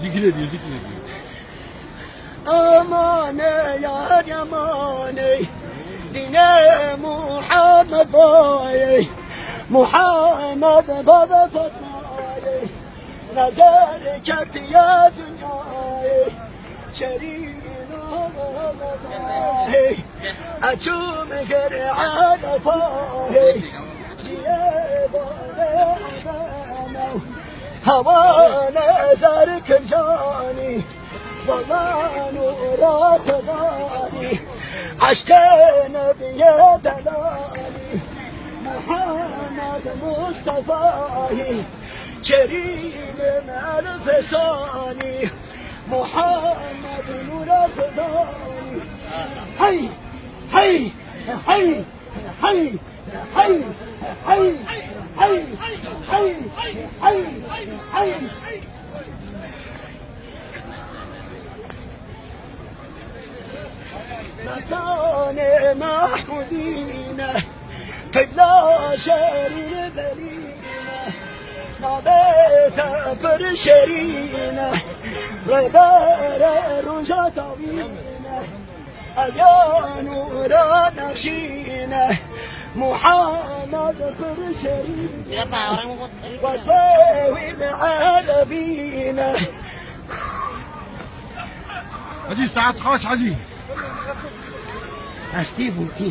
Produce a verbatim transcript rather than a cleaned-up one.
Zikir ediyor, zikir ediyor. Aman ey yar aman ey, dine Muhammed vay ey, Muhammed baba Fatma ey, nazar ketiye dünya ey, şerîn ey, açûm gere Arafa ey, ciye bane Adana. Hewa nezar kircanî, wela nûra Xwedanî, eşqê nebiyê delalî, Muhammed Mustefayî, çerînê me el fesanî, Muhammed nûra Xwedanî. Hey, hey, hey! Hey! Hey! Hey! Mekanê Mehmûdîne, qibla şerîn belîne, navê te pir şerîne, rêbere roja dawîne. Elya nûra nexşîne, Muhammed pir şerîne, wesfê wî li elevîne. Hecî, saet kaç Hecî? Hestî bûtî.